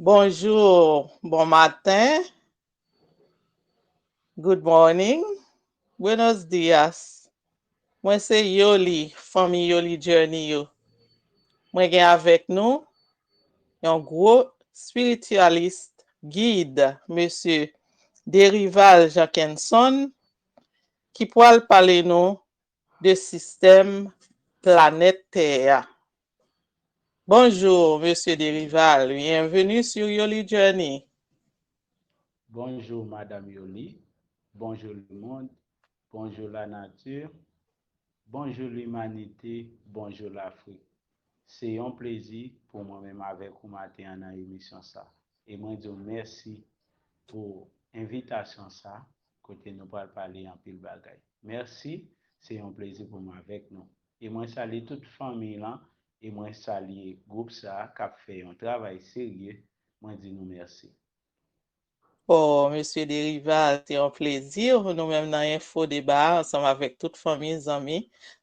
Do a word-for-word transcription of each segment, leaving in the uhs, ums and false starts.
Bonjou, bon maten. Good morning. Buenos dias. Mwen se Yoli, fanmi Yoli Journey yo. Mwen gen avèk nou yon gwo espiritualist, gid, mesye Derival Jeankenson, ki pral pale nou de sistèm planèt Tè a. Bonjou, mesye Derival. Bienvenue sur Yoli Journey. Bonjou, Madanm Yoli. Bonjou, lemonn. Bonjou, lanati. Bonjou, limanite. Bonjou, Lafrik. Se yon plezi pou mwen menm avèk ou maten an nan emisyon sa. E mwen di w mèsi pou envitasyon sa, kote nou pral pale anpil bagay. Mèsi, se yon plezi pou mwen avèk nou. E mwen salye tout fanmi lan, e mwen salye gwoup sa k ap fè yon travay serye. Mwen di nou mèsi. Oh, mesye Derival, se yon plezi pou nou menm nan Enfo Deba, ansanm avèk tout fanmi, zanmi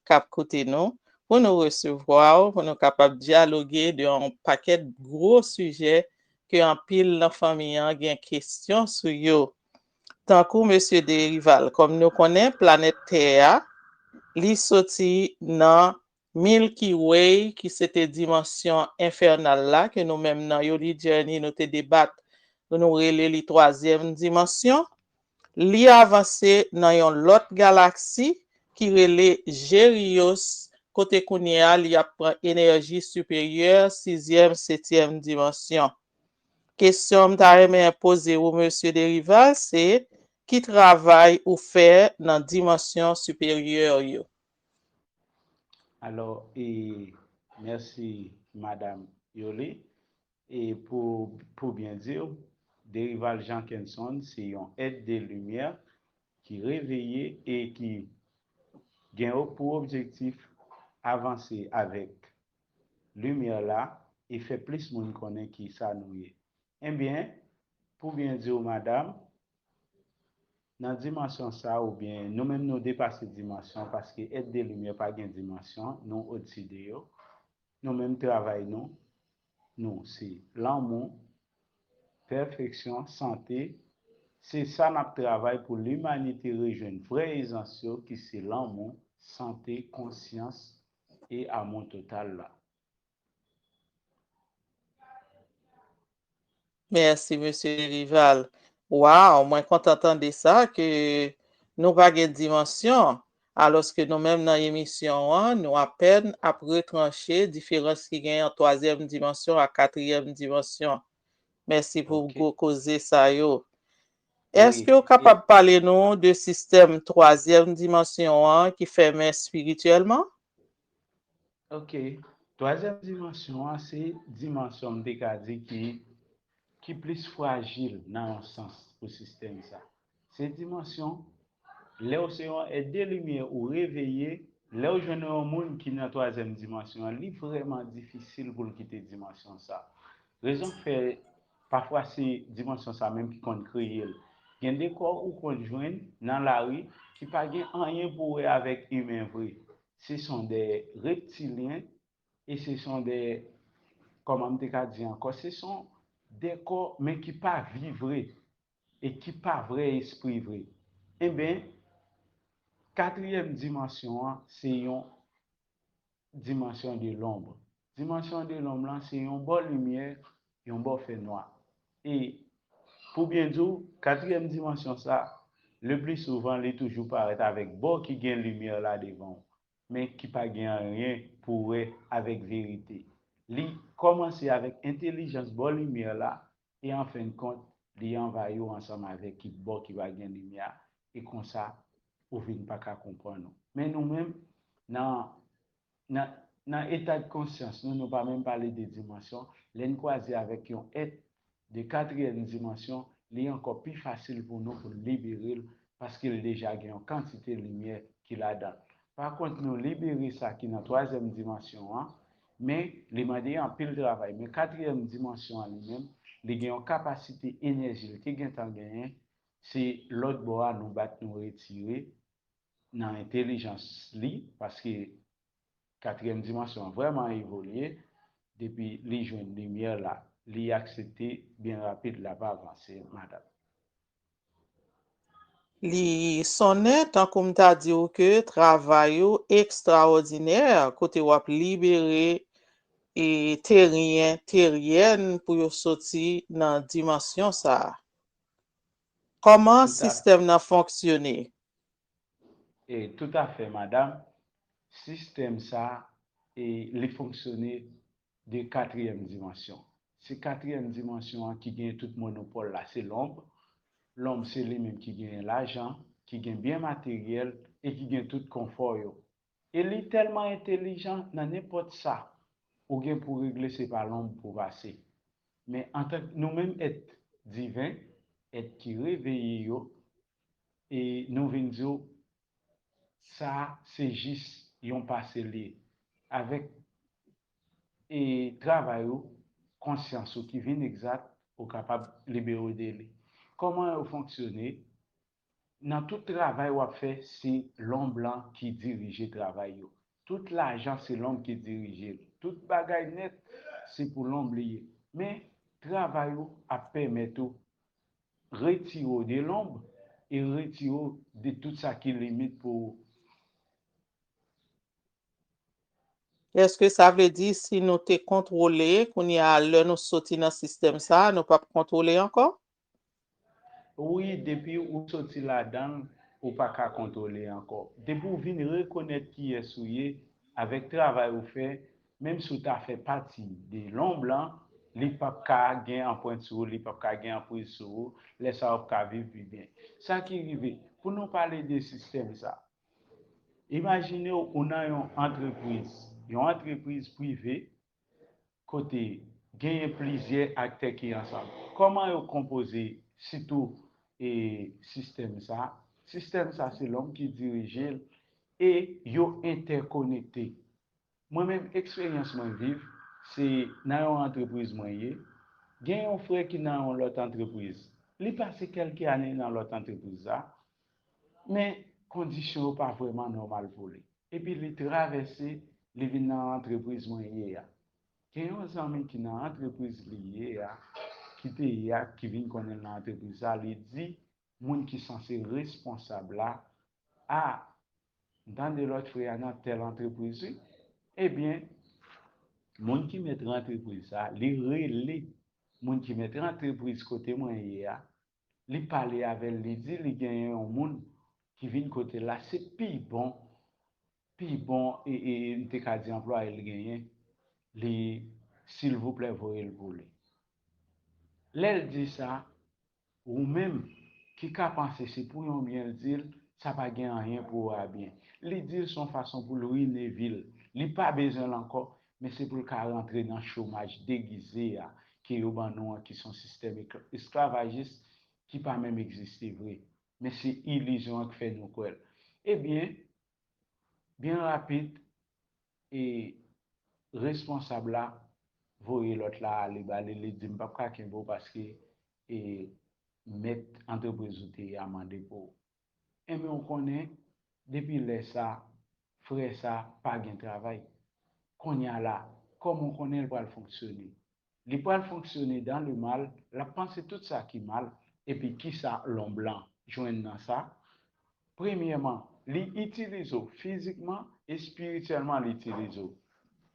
k ap koute nou, pou nou resevwa w, pou nou kapab dyaloge de yon pakèt gwo sijè ke anpil nan fanmi an gen kesyon sou yo. Tankou mesye Derival, kòm nou konnen, planèt Tè a, li soti nan Milky Way, ki se te dimansyon enfènal la, ke nou menm nan Yoli Journey nou te debat, nou rele li twazyèm dimansyon. Li avanse nan yon lòt galaksi ki rele Jerios, kote kounye a li ap pran enèji siperyè, sizyèm, setyèm dimansyon. Kesyon m ta renmen poze ou, mesye Derival, se ki travay ou fè nan dimansyon siperyè yo? Alò, e, mèsi, Madanm Yoli. E pou, pou byen di w, Derival Jeankenson se yon èt de limyè ki reveye e ki gen pou objektif avanse avèk limyè la e fè plis moun konnen ki sa nou ye. Ebyen, pou byen di w, madanm, nan dimansyon sa, oubyen nou menm nou depase dimansyon, paske èt de limyè pa gen dimansyon, nou odsi de yo. Nou menm travay nou, nou se lanmou, pèfeksyon, sante. Se sa n ap travay pou limanite rejwenn vrè ezans yo ki se lanmou, sante, konsyans e amou total la. Mèsi, mesye Derival. Waw, mwen kontan tande sa, ke nou pa gen dimansyon, alòske nou menm nan emisyon an, nou apèn ap retranche diferans ki gen ant twazyèm dimansyon ak katriyèm dimansyon. Mèsi pou gwo koze sa yo. Èske w kapab pale nou de sistèm twazyèm dimansyon an ki fèmen espirityèlman? Ok. Twazyèm dimansyon an se dimansyon m te ka di ki, ki plis frajil nan yon sans pou sistèm sa. Se dimansyon, lè w se yon èt de limyè ou reveye, lè w jwenn yon moun ki nan twazyèm dimansyon an, li vrèman difisil pou l kite dimansyon sa. Rezon k fè, pafwa se dimansyon sa menm ki konn kreye l. Gen de kò ou konn jwenn nan lari ki pa gen anyen pou wè avèk imen vre. Se son de reptilyen e se son de, kòman m te ka di ankò, se son de kò, men ki pa vi vre e ki pa vrè espri vre. Enben, katriyèm dimansyon an se yon dimansyon de lonb. Dimansyon de lonb lan se yon bò limyè, yon bò fè nwa. E pou byen di w, katriyèm dimansyon sa, le pli souvan, li toujou parèt avèk bò ki gen limyè la devan w, men ki pa gen anyen pou wè avèk verite. Li kòmanse avèk entèlijans bò limyè la, e an fen de kont, li anvayi w ansanm avèk ki bò ki pa gen limyè, e konsa, ou vin pa ka konprann ou. Men nou menm, nan, nan, nan eta de konsyans nou, nou pa menm pale de dimansyon, lè n kwaze avèk yon èt de katriyèm dimansyon, li ankò pi fasil pou nou pou n libere l, paske l deja gen yon kantite limyè ki ladan l. Pa kont, nou libere sa ki nan twazyèm dimansyon an, men li mande anpil travay. Men katriyèm dimansyon an li menm, li gen yon kapasite enèji l te gentan genyen, se lòt bò a nou bat nou retire nan entèlijans li, paske katriyèm dimansyon an vrèman evolye depi li jwenn limyè la. li aksepte, byen rapid, l ap avanse, madanm. Li sonnen tankou m ta di w ke travay ou ekstraòdinè, kote w ap libere e teryen, teryèn pou yo soti nan dimansyon sa a. Kòman sistèm nan fonksyone? E toutafè, madanm, sistèm sa a, e, li fonksyone de katriyèm dimansyon. Se katriyèm dimansyon an ki gen tout monopòl la, se lonb. Lonb se li menm ki gen lajan, ki gen byen materyèl e ki gen tout konfò yo. E li tèlman entelijan, nan nenpòt sa ou gen pou regle, se pa lonb pou pase. Men antan nou menm èt diven, èt ki reveye yo, e nou vin di w, sa se jis yon pase li ye. Avèk e travay ou, konsyans ou ki vin egzat, ou kapab libere w de li. Kòman yo fonksyone? Nan tout travay w ap fè, se lonb lan ki dirije travay yo. Tout lajan, se lonb ki dirije l. Tout bagay nèt, se pou lonb li ye. Men, travay ou ap pèmèt ou retire w de lonb e retire w de tout sa ki limit pou ou. Èske sa vle di si nou te kontwole, kounye a lè nou soti nan sistèm sa a, nou p ap kontwole ankò? Wi, depi ou soti ladan l, ou pa ka kontwole ankò. Depi w vin rekonèt kiyès ou ye, avèk travay ou fè, menm si w ta fè pati de lonb lan, li p ap ka gen anprent sou ou, li p ap ka gen anpriz sou ou, lè sa a w ap ka viv pi byen. Sa ki rive, pou nou pale de sistèm sa, imajine w ou nan yon antrepriz, yon antrepriz prive, kote genyen plizyè aktè ki ansanm. Kòman yo konpoze sitou e sistèm sa? Sistèm sa se lonb ki dirije l e yo entèkonekte. Mwen menm, eksperyans mwen viv, se nan yon antrepriz mwen ye. Gen yon frè ki nan yon lòt antrepriz. Li pase kèlke ane nan lòt antrepriz la, men kondisyon yo pa vrèman nòmal pou li. Epi li travèse, li vin nan antrepriz mwen ye a. Gen yon zanmi ki nan antrepriz li ye a, ki te ye a, ki vin konnen l nan antrepriz sa, li di moun ki sanse responsab la, a, m tande lòt frè a nan tèl antrepriz wi. Ebyen, moun ki mèt antrepriz sa, li rele moun ki mèt antrepriz kote mwen ye a, li pale avè l, li di li genyen yon moun ki vin kote l la, se pi bon, pi bon, e, e, e, m te ka di anplwaye l genyen, li, silvouplè, voye l pou li. Lè l di sa, ou menm ki ka panse se pou yon byen l di l, sa pa gen anyen pou ou a byen. Li di l se yon fason pou l rine vi l. Li pa bezwen l ankò, men se pou l ka rantre nan chomaj degize a ke yo ban nou an, ki se yon sistèm ek-, esklavajis ki pa menm egziste vre. Men se ilizyon an k fè nou kwè l. Ebyen, byen rapid, e responsab la voye lòt la ale ba li, li di, "M p ap ka kenbe w paske e mèt antrepriz ou te ye a mande pou ou." Enben, ou konnen, depi lè sa, frè sa pa gen travay. Kounye a la, kòman w konnen l pral fonksyone? Li pral fonksyone dans le mal, l ap panse tout sa ki mal, epi kisa lonb lan jwenn nan sa? Premyèman, li itilize w fizikman, espirityèlman li itilize w.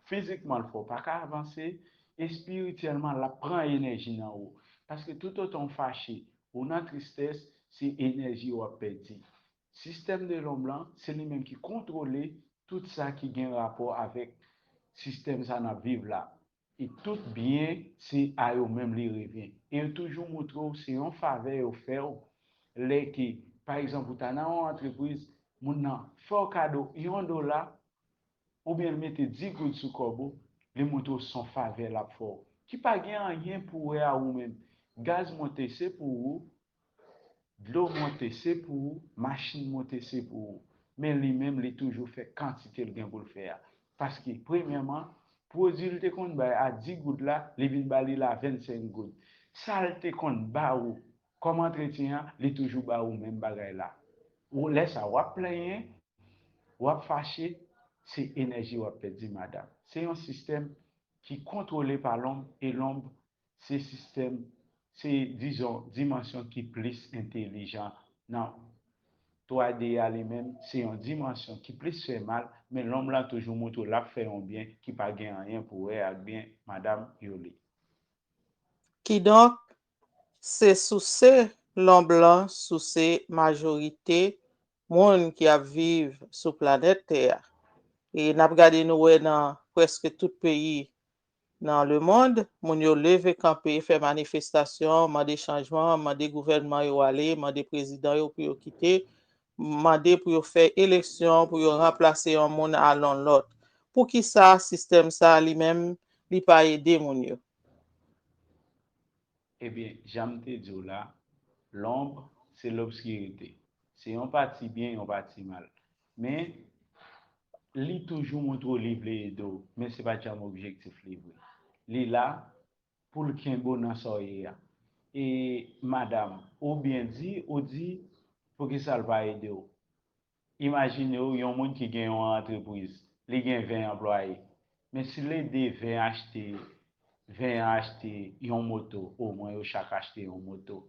Fizikman l fè w pa ka avanse, espirityèlman l ap pran enèji nan ou. Paske toutotan w fache, ou nan tristès, se enèji w ap pèdi. Sistèm de lonb lan, se li menm ki kontwole tout sa ki gen rapò avèk sistèm sa n ap viv la. E tout byen, se a yo menm li revyen. E yo toujou moutre w se yon favè yo fè w. Lè ke, pa egzanp, ou ta nan yon antrepriz, moun nan fè w kado yon dola, oubyen l mete dis goud sou kòb ou, li moutre w se yon favè l ap fè w. Ki pa gen anyen pou wè a ou menm. Gaz monte, se pou ou. Dlo monte, se pou ou. Machin monte, se pou ou. Men li menm, li toujou fè kantite l gen pou l fè a. Paske, premyèman, pwodui l te konn bay a dis goud la, li vin ba li l a vennsenk goud. Sa l te konn ba ou kòm antretyen an, li toujou ba ou menm bagay la. Ou, lè sa, w ap plenyen, w ap fache, se enèji w ap pèdi, madanm. Se yon sistèm ki kontwole pa lonb, e lonb se sistèm, se, dizon, dimansyon ki plis entelijan nan twa D a li menm, se yon dimansyon ki plis fè mal, men lonb lan toujou montre w l ap fè yon byen ki pa gen anyen pou wè ak byen, Madanm Yoli. Kidonk, se souse lonb lan, souse majorite moun ki ap viv sou planèt tè a. E n ap gade, nou wè nan prèske tout peyi nan lemonn, moun yo leve kanpe, fè manifestasyon, mande chanjman, mande gouvènman yo ale, mande prezidan yo pou yo kite, mande pou yo fè eleksyon, pou yo ranplase yon moun al yon lòt. Poukisa sistèm sa a li menm, li pa ede moun yo? Ebyen, jan m te di w la, lonb, se lobskirite. Se yon pati byen, yon pati mal. Men, li toujou montre w li vle ede w, men se pa janm objektif li vre. Li la pou l kenbe w nan sa w ye a. E, madanm, ou byen di, ou di, poukisa l pa ede w? Imajine w yon moun ki gen yon antrepriz, li gen ven anplwaye. Men si l ede ven achte, ven an achte yon moto, omwen yo chak achte yon moto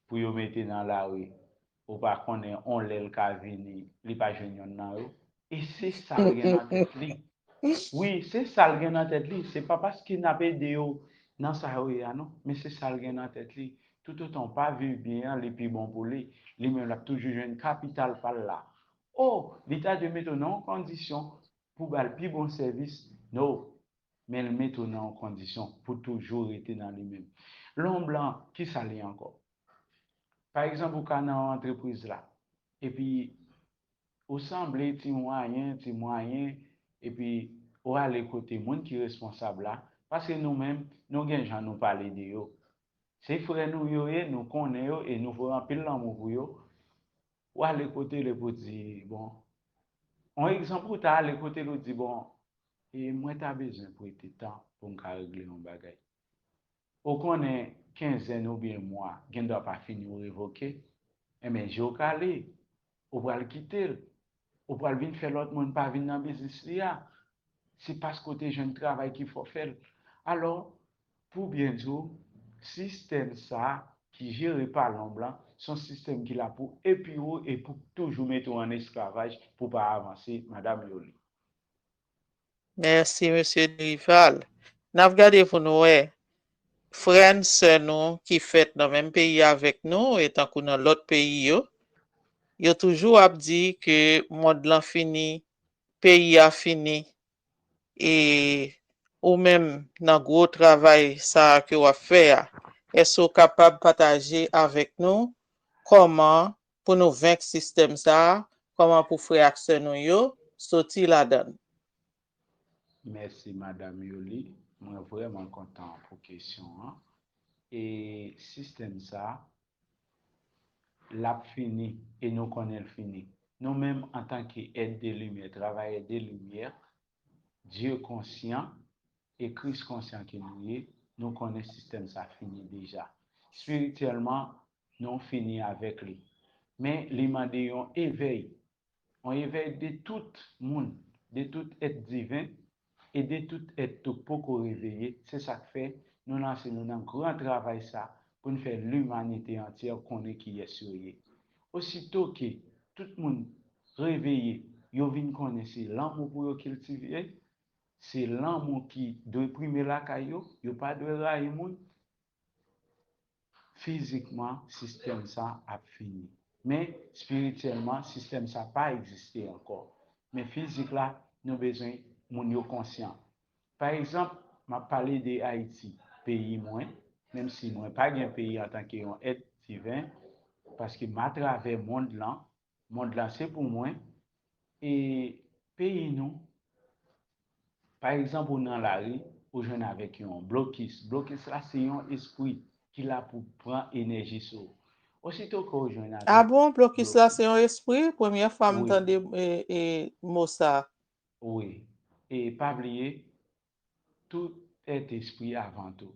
pou yo mete nan lari, ou pa konnen on lè l ka vini, li pa jwenn yonn nan yo. E se sa l gen nan tèt li. Wi, se sa l gen nan tèt li. Se pa paske n ap ede yo nan sa yo ye a non, men se sa l gen nan tèt li. Toutotan w pa viv byen an, li pi bon pou li. Li menm l ap toujou jwenn kapital pa l la. O, li ta dwe mete w nan yon kondisyon pou ba l pi bon sèvis. No. Men l mete w nan yon kondisyon pou toujou rete nan li menm. Lonb lan, kisa li ankò? Pa egzanp, ou ka nan yon antrepriz la, epi ou sanble ti mwayen, ti mwayen, epi ou ale kote moun ki responsab la, paske nou menm, nou gen jan nou pale de yo. Se frè nou yo ye, nou konnen yo e nou voye anpil lanmou pou yo. Ou ale kote l epi w di, bon, yon egzanp, ou ta ale kote l ou di, bon, e mwen ta bezwen prete tan pou m ka regle yon bagay. Ou konnen kenzèn oubyen mwa gendwa pa fini, ou revoke, enben je w kale, ou pral kite l, ou pral vin fè lòt moun pa vin nan biznis li a. Se paske w te jwenn travay ki fè w fè l. Alò, pou byen di w, sistèm sa a ki jere pa lonb lan, se yon sistèm ki la pou epi w e pou toujou mete w ann esklavaj pou w pa avanse, Madanm Yoli. Mèsi, mesye Derival. N ap gade pou nou wè frè n, sè nou ki fèt nan menm peyi avèk nou e tankou nan lòt peyi yo, yo toujou ap di ke mond lan fini, peyi a fini. E ou menm, nan gwo travay sa a ke w ap fè a, èske w kapab pataje avèk nou kòman pou nou venk sistèm sa a, kòman pou frè ak sè nou yo soti ladan l? Mèsi, Madanm Yoli. Mwen vrèman kontan pou kesyon an. E sistèm sa a, l ap fini e nou konnen l fini. Nou menm, antanke èd de limyè, travayè de limyè, Dye konsyan e Kris konsyan ke nou ye, nou konnen sistèm sa fini deja. Espirityèlman, nou fini avèk li. Men li mande yon evèy, yon evèy de tout moun, de tout èt diven e de tout èt tou k poko reveye. Se sa k fè nou lanse nou nan gran travay sa pou n fè limanite antyè konnen kiyès yo ye. Osito ke tout moun reveye, yo vin konnen se lanmou pou yo kiltive, se lanmou ki dwe prime lakay yo, yo pa dwe rayi moun. Fizikman, sistèm sa ap fini. Men, espirityèlman, sistèm sa pa egziste ankò. Men fizik la, nou bezwen moun yo konsyan. Pa egzanp, m ap pale de Ayiti, peyi mwen, menm si mwen pa gen peyi antanke yon èt diven, paske m atravè mond lan, mond lan se pou mwen, e peyi nou, pa egzanp, ou nan lari, ou jwenn avèk yon blokis. Blokis la, se yon espri ki la pou pran enèji sou ou. Osito ke ou jwenn avèk. A bon, blokis la, se yon espri? Premyè fwa m tande mo sa. Wi. E pa bliye, tout èt espri avan tou.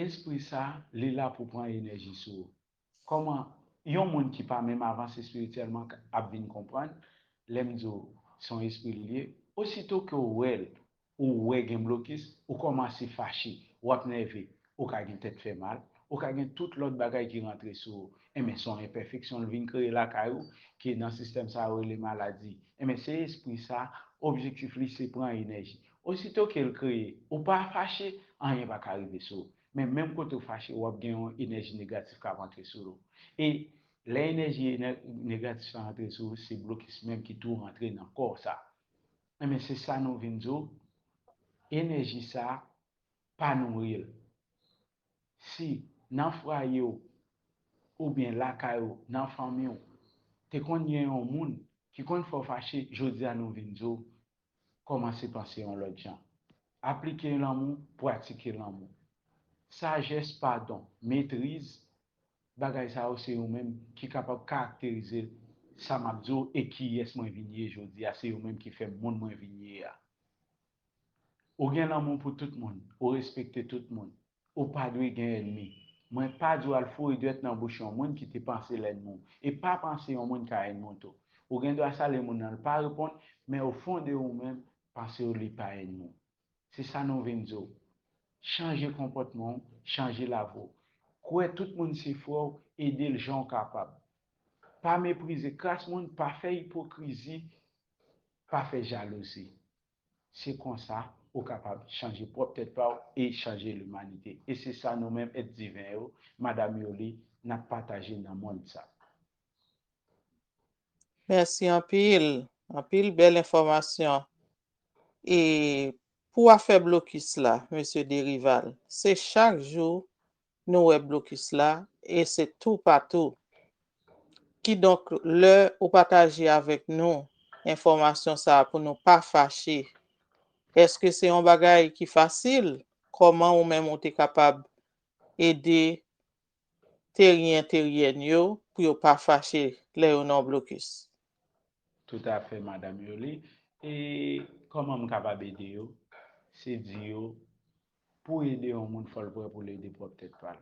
Espri sa, li la pou pran enèji sou ou. Kòman yon moun ki pa menm avanse espirityèlman ap vin konprann, lè m di w se yon espri li ye, osito ke w wè l, ou wè gen blokis, ou kòmanse fache, w ap nève, ou ka gen tèt fè mal, ou ka gen tout lòt bagay ki rantre sou ou. Enben, se yon enpèfeksyon l vin kreye lakay ou, ke nan sistèm sa yo rele maladi. Enben, se espri sa, objektif li se pran enèji. Osito ke l kreye, ou pa fache, anyen pa ka rive sou ou. Men menm kote w fache, w ap gen yon enèji negatif k ap antre sou ou. E lè enèji ene- negatif sa antre sou ou, se blokis menm ki tou rantre nan kò w sa. Enben, se sa nou vin di w. Enèji sa, pa nouri l. Si nan fwaye w, oubyen lakay ou, nan fanmi w, te konn gen yon moun ki konn fè w fache, jodi a nou vin di w, kòmanse panse yon lòt jan. Aplike lanmou, pratike lanmou. Sajès, padon, metriz, bagay sa yo se yo menm ki kapab karakterize sa m ap di w e kiyès mwen vin ye jodi a, se yo menm ki fè m moun mwen vin ye a. Ou gen lanmou pou tout moun, ou respekte tout moun, ou pa dwe gen ènmi. Mwen pa di w al foure dwèt nan bouch yon moun ki te panse l ènmi w, e pa panse yon moun ka ènmi w tou. Ou gen dwa salye moun nan, l pa reponn, men o fon de ou menm, panse w li pa ènmi w. Se sa nou vin di w. Chanje konpòtman w, chanje lavi w. Kwè tout moun se frè w, ede l jan w kapab. Pa meprize kras moun, pa fè ipokrizi, pa fè jalouzi. Se konsa ou kapab chanje pwòp tèt pa w e chanje limanite. E se sa nou menm èt diven yo, Madanm Yoli, n ap pataje nan mond sa. Mèsi anpil, anpil bèl enfòmasyon. E pou afè blokis la, mesye Derival, se chak jou nou wè blokis la e se toupatou. Kidonk, lè ou pataje avèk nou enfòmasyon sa a pou nou pa fache, èske se yon bagay ki fasil? Kòman ou menm ou te kapab ede teryen, teryèn yo pou yo pa fache lè yo nan yon blokis? Toutafè, Madanm Yoli. E kòman m kapab ede yo? Se di yo, pou ede yon moun, fò l prè pou l ede pwòp tèt pa l.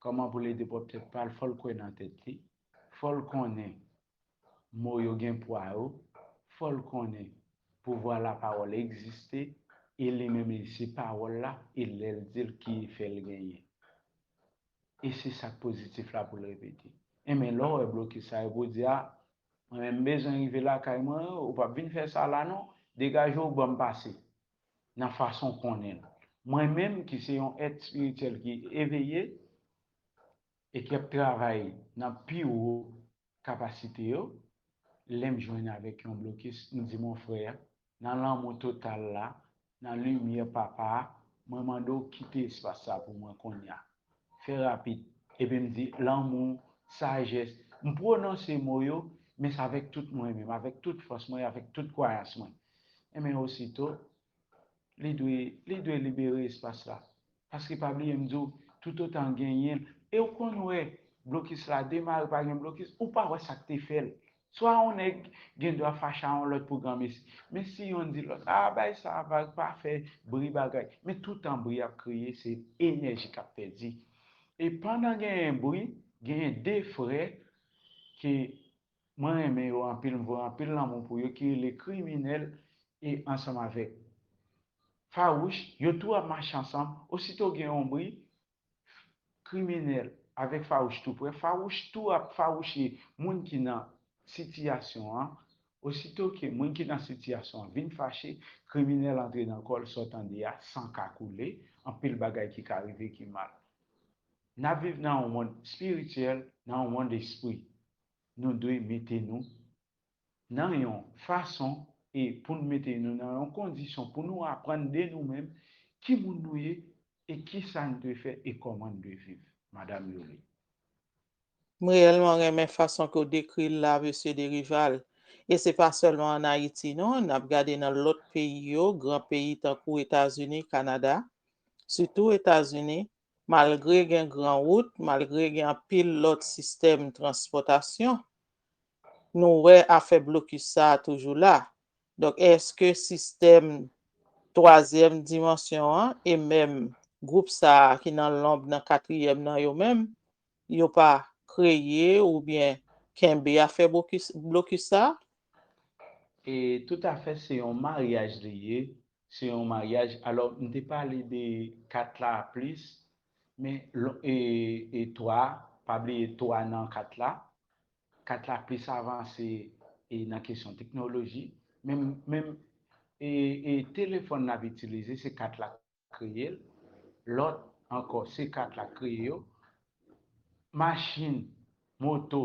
Kòman pou l ede pwòp tèt pa l? Fò l kwè nan tèt li. Fò l konnen mo yo gen pwa yo. Fò l konnen pouvwa lapawòl egziste. E li menm, li se pawòl la. E lè l di l, ki efè l genyen. E se sa k pozitif la pou l repete. Enben, lè w wè blokis sa yo pou di, a, mwen menm m bezwen rive lakay mwen, ou p ap vin fè sa la non, degaje w ban m pase. Nan fason w konnen l. Mwen menm ki se yon èt espirityèl ki eveye e k ap travay nan pi wo kapasite yo, lè m jwenn avèk yon blokis, m di, mon frè, nan lanmou total la, nan limyè Papa a, mwen mande w kite espas sa pou mwen kounye a. Fè rapid. Epi m di, lanmou, sajès. M pwononse mo yo, men se avèk tout mwen menm, avèk tout fòs mwen, avèk tout kwayans mwen. Enben, osito, li dwe, li dwe libere espas la. Paske pa bliye, m di w, toutotan genyen l. E w konn wè blokis la demare pa gen blokis, ou pa wè sa k te fè l. Swa yon nèg gen dwa fache a yon lòt pou granmesi. Men si yonn di lòt, a, bay sa a vag, pa fè bri bagay. Men toutan bri ap kreye, se enèji k ap pèdi. E pandan genyen bri, genyen de frè ke mwen renmen yo anpil, m voye anpil lanmou pou yo, ki rele Kriminèl e ansanm avèk Fawouch, yo tou ap mache ansanm. Osito gen yon bri, Kriminèl avèk Fawouch tou prè. Fawouch tou ap fawouche moun ki nan sitiyasyon an. Osito ke moun ki nan sitiyasyon an vin fache, Kriminèl antre nan kò l, sa w tande a, san ka koule, anpil bagay ki ka rive ki mal. N ap viv nan yon mond espirityèl, nan yon mond espri. Nou dwe mete nou nan yon fason e pou n mete nou nan yon kondisyon pou nou aprann de nou menm ki moun nou ye e ki sa n dwe fè e kòman n dwe viv. Madanm Yoli. M reyèlman renmen fason ke w dekri l la, mesye Derival. E se pa sèlman ann Ayiti, non. N ap gade nan lòt peyi yo, gran peyi tankou Etazini, Kanada, sitou Etazini, malgre gen gran wout, malgre gen anpil lòt sistèm transpòtasyon, nou wè afè blokis sa a toujou la. Donk, èske sistèm twazyèm dimansyon an e menm gwoup sa a ki nan lonb nan katriyèm nan yo menm, yo pa kreye oubyen kenbe afè blokis, blokis sa a? E toutafè, se yon maryaj li ye. Se yon maryaj. Alò, m te pale de kat la plis, men lon- e, e twa, pa bliye twa nan kat la. Kat la plis avanse e nan kesyon teknoloji. Menm, menm e, e telefòn n ap itilize, se kat la kreye l. Lòt ankò, se kat la kreye yo. Machin, moto,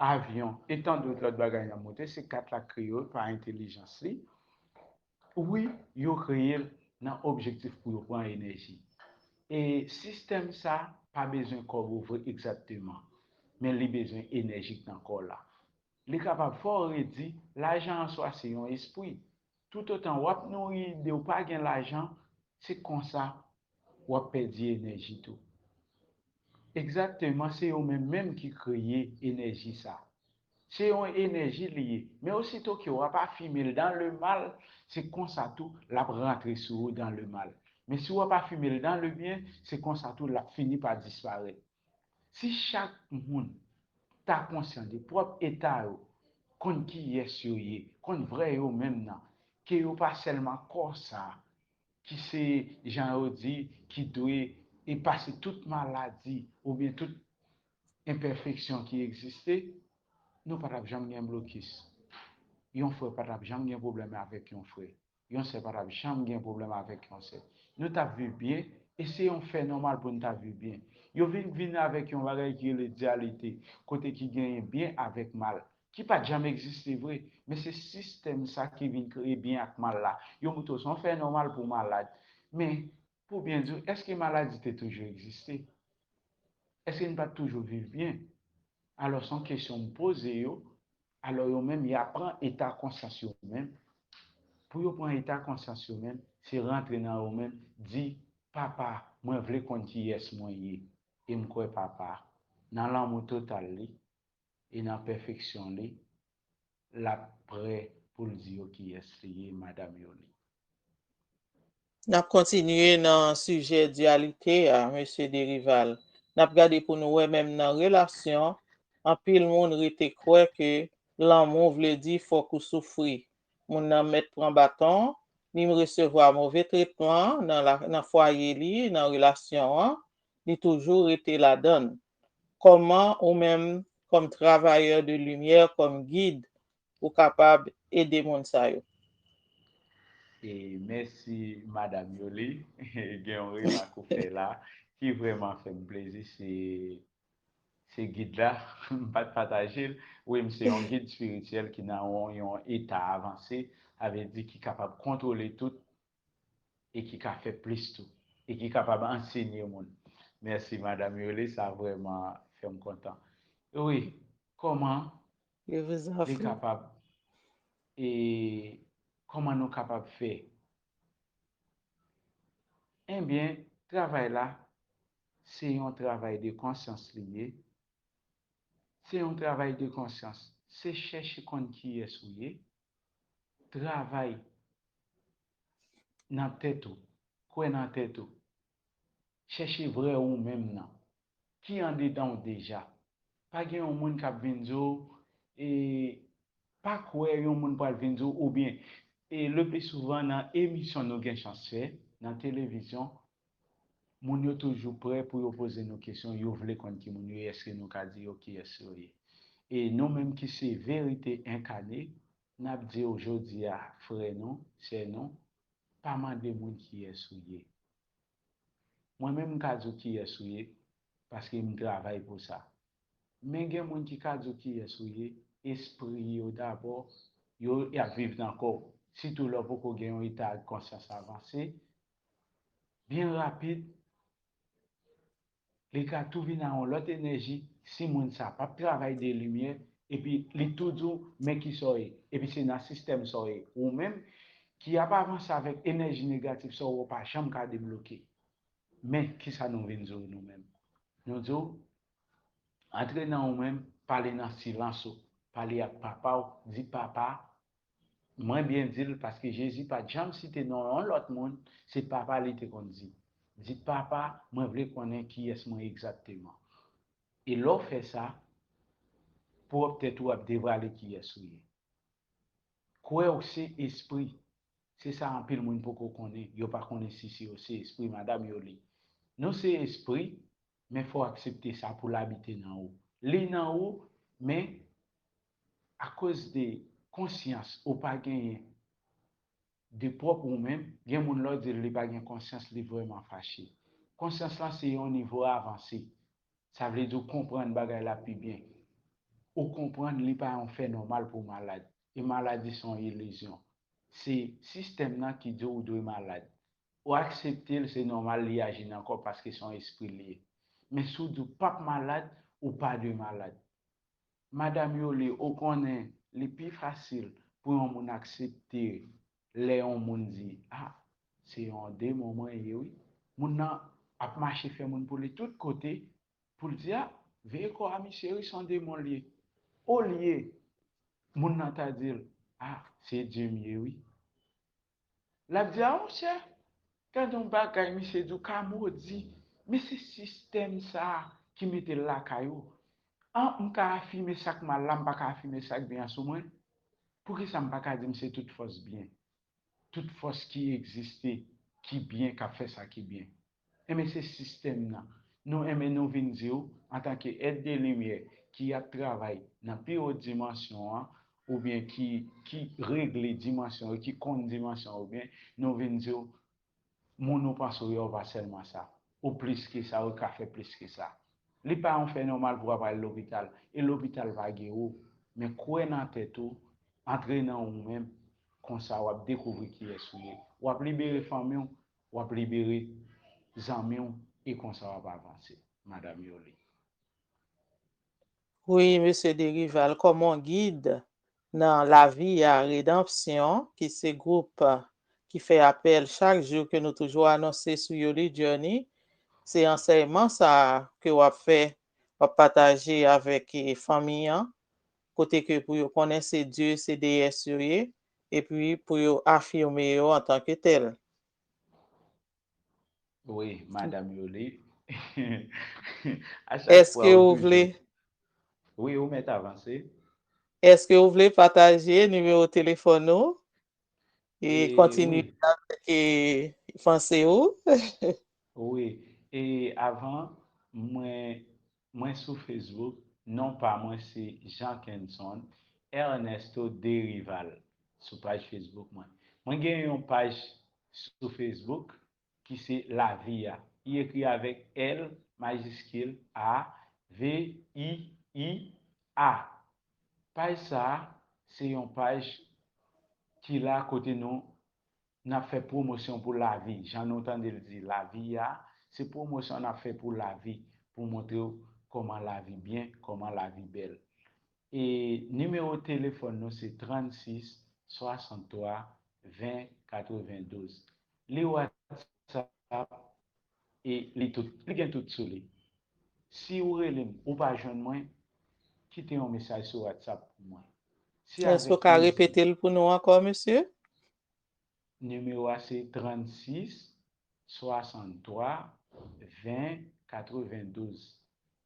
avyon, e tandòt lòt bagay n ap monte, se kat la kreye yo pa entèlijans li. Wi, yo kreye l nan objektif pou yo pran enèji. E sistèm sa pa bezwen kòb ou vre egzakteman, men li bezwen enèji k nan kò w la. Li kapab fè w redi, lajan an swa se yon espri. Toutotan w ap nouri ide w pa gen lajan, se konsa w ap pèdi enèji tou. Egzakteman, se yo menm menm ki kreye enèji sa. Se yon enèji li ye. Men osito ke w ap afime l dans le mal, se konsa tou l ap rantre sou ou dans le mal. Men si w ap afime l dans le bien, se konsa tou l ap fini pa disparèt. Si chak moun ta konsyan de pwòp eta yo, konn kiyès yo ye, konn vrè yo menm nan, ke yo pa sèlman kò sa, ki se, jan yo di, ki dwe e pase tout maladi oubyen tout enpèfeksyon ki egziste, nou pa t ap janm gen blokis. Yon frè pa t ap janm gen pwoblèm avèk yon frè. Yon sè pa t ap janm gen pwoblèm avèk yon sè. Nou t ap viv byen, e se yon fè nòmal pou n ta viv byen. Yo vin vin avèk yon bagay ki rele dyalite, kote ki genyen byen avèk mal, ki pa t janm egziste vre, men se sistèm sa ki vin kreye byen ak mal la. Yo montre w se yon fè nòmal pou w malad. Men, pou byen di w, èske maladi te toujou egziste? Èske n pa t toujou viv byen? Alò, se yon kesyon m poze yo. Alò, yo menm, y a pran eta konsyans yo menm. Pou yo pran eta konsyans yo menm, se rantre nan yo menm, di, Papa, mwen vle konn kiyès mwen ye. E m kwè Papa, nan lanmou total li e nan pèfeksyon li, l ap prè pou l di yo kiyès li ye, Madanm Yoli. N ap kontinye nan sijè dyalite a, Mesye Derival. N ap gade pou nou wè menm nan relasyon, anpil moun rete kwè ke lanmou vle di fòk ou soufri. Moun nan mèt pran baton, li resevwa move tretman nan, la, nan fwaye li, nan relasyon an, li toujou rete ladan l. Kòman ou menm, kòm travayè de limyè, kòm gid, ou kapab ede moun sa yo? E mèsi, Madanm Yoli. Gen yon remak ou fè la ki vrèman fè m plezi. Se, se gid la, m pa t pataje l. Wi, m se yon gid espirityèl ki nan yon, yon eta avanse, sa vle di ki kapab kontwole tout e ki ka fè plis tou, e ki kapab ansenye moun. Mèsi, Madanm Yoli, sa vrèman fè m kontan. Wi, kòman li kapab, e kòman nou kapab fè? Ebyen, travay la, se yon travay de konsyans li ye. Se yon travay de konsyans. Se chèche konn kiyès ou ye. Travay nan tèt ou. Kwè nan tèt ou. Chèche vrè ou menm nan. Ki andedan w deja. Pa gen yon moun k ap vin di w, e, pa kwè yon moun pral vin di w, oubyen, e, le pli souvan nan emisyon nou gen chans fè, nan televizyon, moun yo toujou prè pou yo poze nou kesyon, yo vle konn ki moun yo ye, èske nou ka di yo kiyès yo ye. E nou menm ki se verite enkane, n ap di w jodi a, frè nou, sè nou, pa mande moun kiyès ou ye. Mwen menm, m ka di w kiyès ou ye, paske m travay pou sa. Men gen moun ki ka di w kiyès ou ye, espri yo dabò, yo, y ap viv nan kò w. Sitou lè w poko gen yon eta konsyans avanse, byen rapid, li ka tou vin a yon lòt enèji si moun sa p ap travay de limyè, epi li tou di w, men kisa w ye. Epi se nan sistèm sa w ye. Ou menm ki ap avanse avèk enèji negatif sa w, ou pa janm ka debloke. Men kisa nou vin di w nou menm? Nou di w, antre nan ou menm, pale nan silans ou, pale ak papa w, di, Papa, mwen byen di l, paske Jezi pa t janm site non yon lòt moun, se Papa li te konn di. Di, Papa, mwen vle konnen kiyès mwen egzakteman. E lè w fè sa, pwòp tèt ou ap devwale kiyès ou ye. Kwè w se espri. Se sa anpil moun poko konnen. Yo pa konnen si, si yo se espri, madanm Yoli. Nou se espri, men fò w aksepte sa pou l abite nan ou. Li nan ou, men akoz de konsyans ou pa genyen de pwòp ou menm, gen moun lè w di l li pa gen konsyans, li vrèman fache. Konsyans lan se yon nivo avanse. Sa vle di w konprann bagay la pi byen. Ou konprann li pa yon fè nòmal pou w malad. E maladi se yon ilizyon. Se sistèm nan ki di w ou dwe malad. Ou aksepte l, se nòmal li aji nan kò w paske se yon espri l ye. Men si w di w p ap malad, ou pa dwe malad. Madanm Yoli, ou konnen li pi fasil pou yon moun aksepte lè yon moun di, "A, se yon demon mwen ye wi." Moun nan ap mache fè moun pou li tout kote, pou l di, "A, veye kò a misye wi, se yon demon l ye." Olye moun nan ta di l, "A, se Dye m ye wi." L ap di, "A, monchè, gade yon bagay misye di w ka modi." Men se sistèm sa a ki mete l lakay ou. An, m ka afime sa k mal la, m pa ka afime sa k byen an sou mwen? Poukisa m pa ka di m se tout fòs byen? Tout fòs ki egziste, ki byen, k ap fè sa ki byen. Enben, se sistèm nan. Nou, enben, nou vin di w, antanke èt de limyè ki ap travay nan pi wo dimansyon an, oubyen ki, ki regle dimansyon yo, ki konn dimansyon yo byen, nou vin di w, moun ou panse w ye a, w pa sèlman sa. Ou plis ke sa, ou ka fè plis ke sa. Li pa yon fè nòmal pou w ap al lopital, e lopital pa geri w. Men kwè nan tèt ou, antre nan ou menm, konsa w ap dekouvri kiyès ou ye. W ap libere fanmi w, w ap libere zanmi w, e konsa w ap avanse, madanm Yoli. Wi, mesye Derival, kòm yon gid nan lavi a, Redanpsyon, ki se gwoup ki fè apèl chak jou ke nou toujou anonse sou Yoli Journey, se ansèyman sa a ke w ap fè, w ap pataje avèk eh, fanmi an, kote ke pou yo konnen se Dye, se deyès yo ye, epi pou yo afime yo antanke tèl. Wi, madanm Yoli. Èske ou vle? Wi, ou mèt avanse. Èske ou vle pataje nimewo telefòn ou? E kontinye avèk panse ou? Wi. E avan, mwen, mwen sou Facebook, non pa mwen se Jean Kenson Ernesto Derival sou paj Facebook mwen. Mwen gen yon paj sou Facebook ki se Lavi a. I ekri avèk L majiskil A V I I A. Paj sa a, se yon paj ki la kote nou n ap fè pwomosyon pou lavi. Jan nou tande l di lavi a, se pwomosyon n ap fè pou lavi, pou montre w kòman lavi byen, kòman lavi bèl. E nimewo telefòn nou se trannsis swasanntwa ven katrevendouz. Li WhatsApp e li tout, li gen tout sou li. Si ou rele m, ou pa jwenn mwen, kite yon mesaj sou WhatsApp pou mwen. Si Èske ou ka repete l pou nou ankò, mesye? Nimewo a se trannsis swasanntwa ven katrevendouz.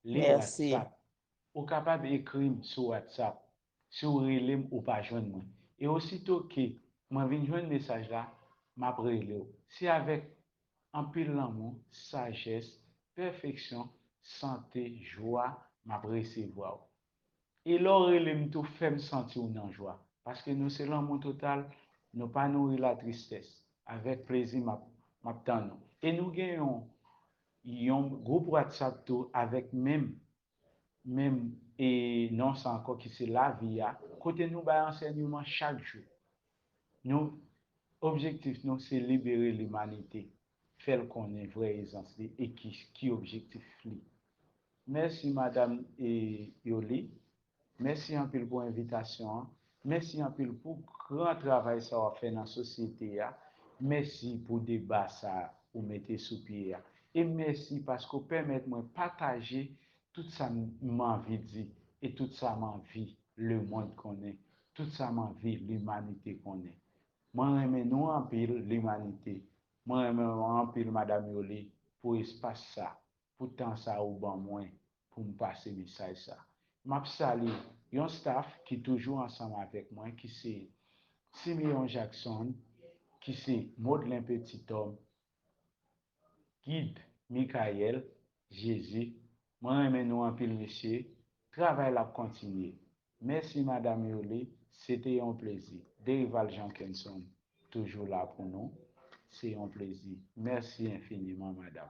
Li WhatsApp. Ou kapab ekri m sou WhatsApp. Si w rele m, ou pa jwenn mwen. E osito ke mwen vin jwenn mesaj la, m ap rele w. Se avèk anpil lanmou, sajès, pèfeksyon, sante, jwa, m ap resevwa w. E lè w rele m tou, fè m santi w nan jwa. Paske nou se lanmou total, nou pa nouri latristès. Avèk plezi, m ap, m ap tann ou. E nou gen yon, yon gwoup WhatsApp tou avèk menm, menm e non sa ankò ki se Lavi a, kote nou bay ansèyman chak jou. Nou, objektif nou se libere limanite, fè l konnen vrè ezans li e ki, ki objektif li. Mèsi madanm e Yoli. Mèsi anpil pou envitasyon an. Mèsi anpil pou gran travay sa w ap fè nan sosyete a. Mèsi pou deba sa ou mete sou pye a. E mèsi paske w pèmèt mwen pataje tout sa m anvi di e tout sa m anvi lemonn konnen, tout sa m anvi limanite konnen. Mwen renmen nou anpil, limanite. Mwen renmen w anpil, madanm Yoli, pou espas sa, pou tan sa ou ban mwen pou m pase mesaj sa. M ap salye yon staff ki toujou ansanm avèk mwen, ki se Simeon Jackson, ki se Modlen Petit Homme, Gid Michael, Jezi, mwen renmen nou anpil mesye, travay la ap kontinye. Mèsi madanm Yoli, se te yon plezi. Derival Jean Kenson, toujou la pou nou, se yon plezi. Mèsi enfiniman madanm.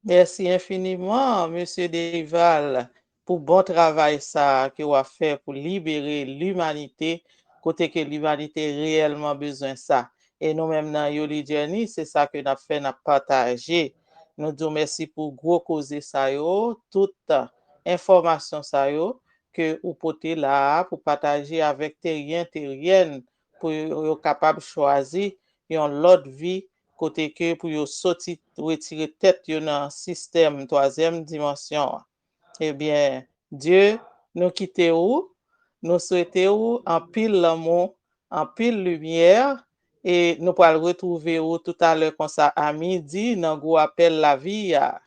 Mèsi enfiniman, mesye Derival, pou bon travay sa a ke w ap fè pou libere limanite, kote ke limanite reyèlman bezwen sa. E nou menm nan Yoli Journey, se sa ke n ap fè, n ap pataje. Nou di w mèsi pou gwo koze sa yo, tout enfòmasyon sa yo ke ou pote la a pou pataje avèk teryen, teryèn, pou yo kapab chwazi yon lòt vi kote ke pou yo soti retire tèt yo nan sistèm twazyèm dimansyon an. Ebyen, Dye, nou kite ou, nou swete ou anpil lanmou, anpil limyè, e nou pral retwouve ou toutalè konsa a midi nan gwo apèl lavi a.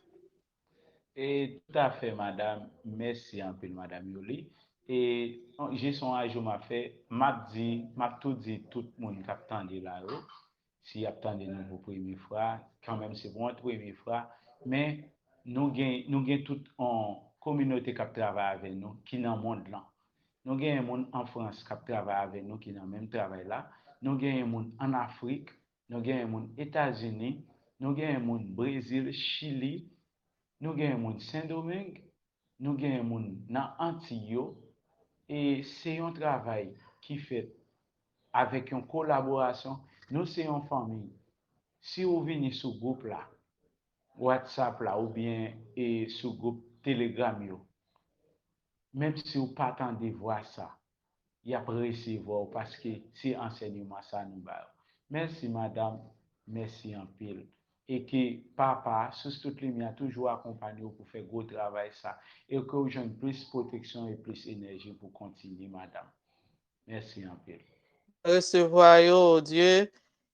E toutafè, madanm, mèsi anpil, madanm Yoli. E jis yon ajou m ap fè, m ap di, m ap tou di tout moun k ap tande la yo, si y ap tande nou pou premye fwa, kanmenm se pou yon premye fwa, men nou gen, nou gen tout yon kominote k ap travay avè nou ki nan mond lan. Nou gen moun an Frans k ap travay avè nou ki nan menm travay la. Nou gen moun an Afrik, nou gen moun Etazini, nou gen moun Brezil, Chili, nou gen moun Sendomeng, nou gen moun nan Antiy yo, e se yon travay ki fèt avèk yon kolaborasyon. Nou se yon fanmi. Si ou vini sou gwoup la, WhatsApp la oubyen e sou gwoup Telegram yo, menm si ou pa tande vwa sa, y ap resevwa w paske se ansèyman sa nou ba yo. Mèsi madanm, mèsi anpil. E ke Papa, Sous tout limyè, toujou akonpanye w pou fè gwo travay sa. E ke w jwenn plis pwoteksyon e plis enèji pou kontinye, madanm. Mèsi anpil. Resevwa yo, Dye,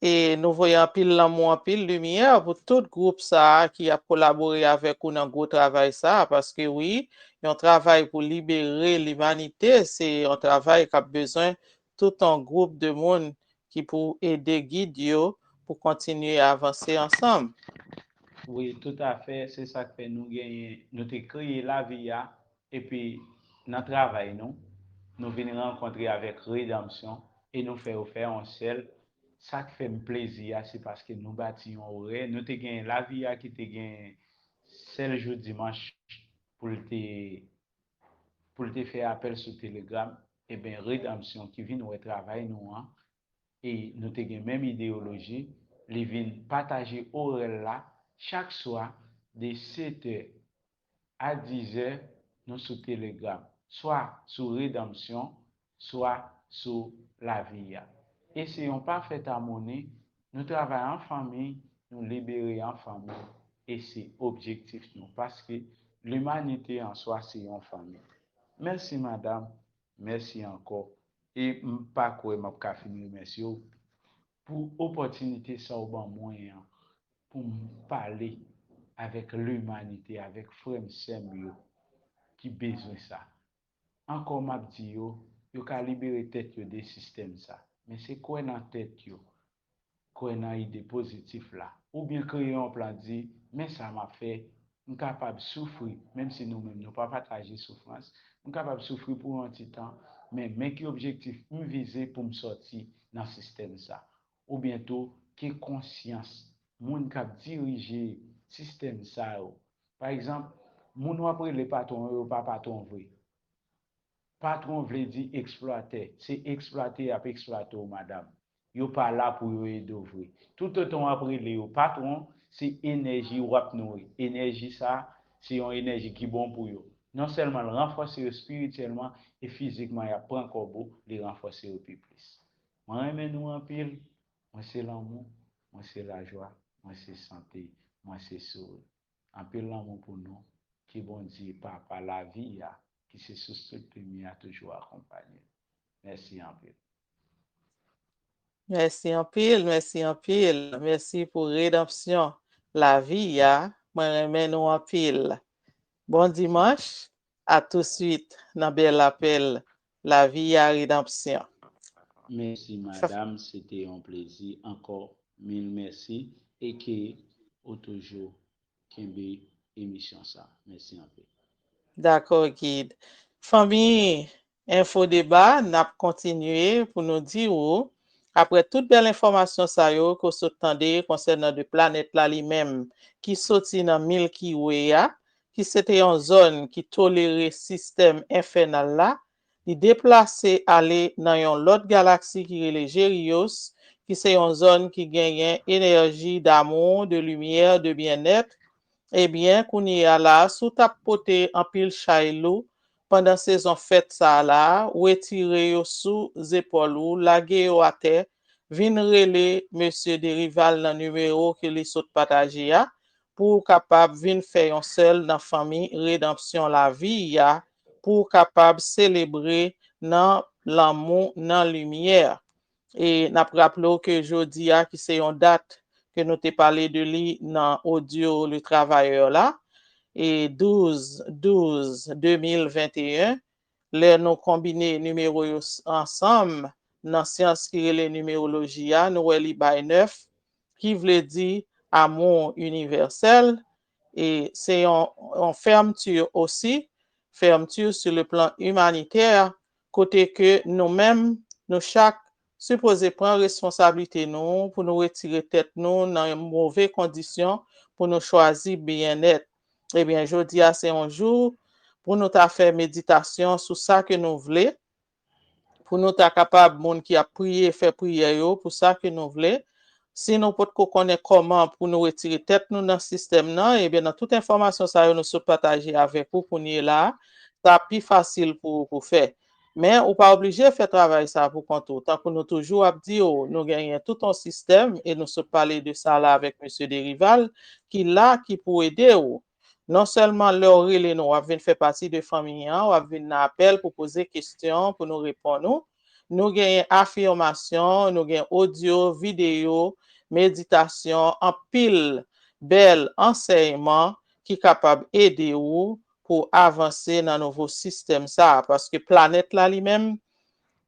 e nou voye anpil lanmou, anpil limyè pou tout gwoup sa a ki ap kolabore avèk ou nan gwo travay sa a, paske wi, yon travay pou libere limanite, se yon travay k ap bezwen tout yon gwoup de moun ki pou ede gid yo pou kontinye avanse ansanm. Wi, toutafè, se sa k fè nou genyen, nou te kreye lavi a, epi nan travay nou, nou vin rankontre avèk redanmsyon e nou fè yo fè yon sèl. Sa k fè m plezi a, se paske nou bati yon orè, nou te genyen lavi a ki te genyen sèl jou dimanch pou l te, pou l te fè apèl sou Telegram. Ebyen, redanmsyon ki vin wè travay nou an, e nou te gen menm ideyoloji, li vin pataje orè l la chak swa de setè a dizè, nou sou Telegram, swa sou redanmsyon, swa sou lavi a. E se yon pafèt amoni, nou travay an fanmi, nou libere an fanmi, e se objektif nou, paske limanite an swa se yon fanmi. Mèsi madanm, mèsi ankò, e m pa kwè m ap ka fin remèsye w pou opòtinite sa w ban mwen an pou m pale avèk limanite, avèk frè m, sè m yo ki bezwen sa. Ankò m ap di yo, yo ka libere tèt yo de sistèm sa. Men se kwè nan tèt yo, kwè nan ide pozitif la. Oubyen kreye yon plan, di, men sa m ap fè, m kapab soufri, menm si nou menm nou pa pataje soufrans, m kapab soufri pou yon ti tan, men men ki objektif m vize pou m sòti nan sistèm sa. Oubyen tou, ke konsyans moun k ap dirije sistèm sa yo. Pa egzanp, moun w ap rele patwon yo, yo pa patwon vre. Patwon vle di eksplwatè. Se eksplwate y ap eksplwate w, madanm. Yo pa la pou yo ede w vre. Toutotan w ap rele yo patwon, se enèji w ap nouri. Enèji sa, se yon enèji ki bon pou yo. Non sèlman l ranfòse yo espirityèlman e fizikman, y ap pran kòb ou, li ranfòse yo pi plis. Mwen renmen nou anpil. Mwen se lanmou, mwen se lajwa, mwen se sante, mwen se souri. Anpil lanmou pou nou. Ke Bondye, Papa lavi a, ki se sous tout limyè a, toujou akonpanye nou. Mèsi anpil. Mèsi anpil, mèsi anpil. Mèsi pou redanmsyon lavi a. Mwen renmen nou anpil. Bon dimanch, a touswit nan bèl apèl lavi a, redanmsyon. Mèsi, madanm, se te yon plezi ankò. Mil mèsi e ke ou toujou kenbe emisyon sa. Mèsi anpil. Dakò, Gid. Fanmi Enfo Deba, n ap kontinye pou nou di ou, apre tout bèl enfòmasyon sa yo ke w sot tande konsènan de planèt la li menm ki soti nan Milky Way a, ki se te yon zòn ki tolere sistèm enfènal la, li deplase ale nan yon lòt galaksi ki rele Gerios, ki se yon zòn ki genyen enèji damou, de limyè, de byennèt. Ebyen, kounye a la, si w t ap pote anpil chay lou pandan sezon fèt sa a la, retire yo sou zepòl ou, lage yo atè, vin rele mesye Derival nan nimewo ke li sot pataje a, pou w kapab vin fè yon sèl nan fanmi redanpsyon lavi a, pou w kapab selebre nan lanmou, nan limyè. E n ap raple w ke jodi a, ki se yon dat ke nou te pale de li nan odyo Le Travailleur la, e douz douz de mil venteyen, lè nou konbine nimewo yo ansanm nan syans ki rele nimeroloji a, nou wè li bay nèf, ki vle di amou inivèsèl, e se yon, yon fèmti osi, fèmti sou le plan imanitè, kote ke nou menm, nou chak sipoze pran responsablite nou pou nou retire tèt nou nan move kondisyon pou nou chwazi byennèt. Ebyen, jodi a se yon jou pou nou ta fè meditasyon sou sa ke nou vle, pou nou ta kapab, moun ki ap priye, fè priyè yo pou sa ke nou vle. Si nou potko konnen kòman pou nou retire tèt nou nan sistèm nan, ebyen, nan tout enfòmasyon sa yo nou sot pataje avèk ou kounye la, sa pi fasil pou, pou fè. Men ou pa oblije fè travay sa pou kont ou. Tankou nou toujou ap di w, nou genyen tout yon sistèm, e nou sot pale de sa la avèk mesye Derival, ki la, ki pou ede w. Non sèlman lè w rele nou, w ap vin fè pati de fanmi an, w ap vin nan apèl pou poze kesyon, pou nou reponn ou. Nou genyen afimasyon, nou gen odyo, videyo, meditasyon, anpil bèl ansèyman ki kapab ede ou pou avanse nan nouvo sistèm sa a. Paske planèt la li menm,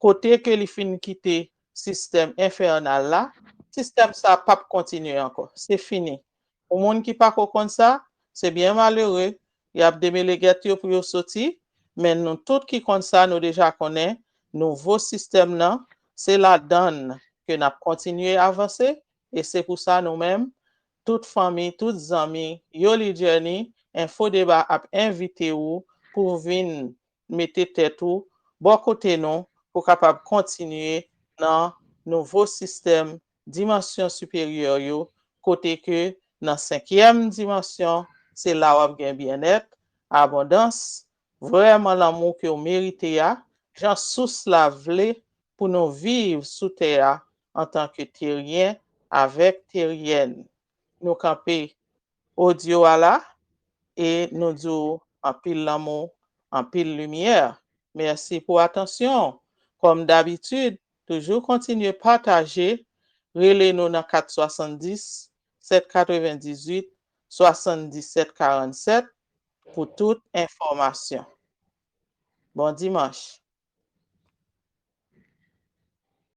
kote ke li fin kite sistèm enfènal la, sistèm sa p ap kontinye ankò. Se fini. Pou moun ki pako konn sa, se byen malere, y ap demele gèt yo pou yo soti, men nou tout ki konn sa, nou deja konnen nouvo sistèm nan, se ladann ke n ap kontinye avanse, e se pou sa nou menm, tout fanmi, tout zanmi, Yoli Journey, Enfo Deba ap envite ou pou vin mete tèt ou bò kote nou pou kapab kontinye nan nouvo sistèm dimansyon siperyè yo, kote ke nan senkyèm dimansyon, se la w ap gen byennèt, abondans, vrèman lanmou ke w merite a, jan sous la vle pou nou viv sou tè a antanke teryen avèk teryèn. Nou kanpe odyo a la e nou di w anpil lanmou, anpil limyè. Mèsi pou atansyon w. Kòm dabitid, toujou kontinye pataje, rele nou nan kat swasanndis, sèt katrevendizuit, swasanndisèt karannsèt pou tout enfòmasyon. Bon dimanch.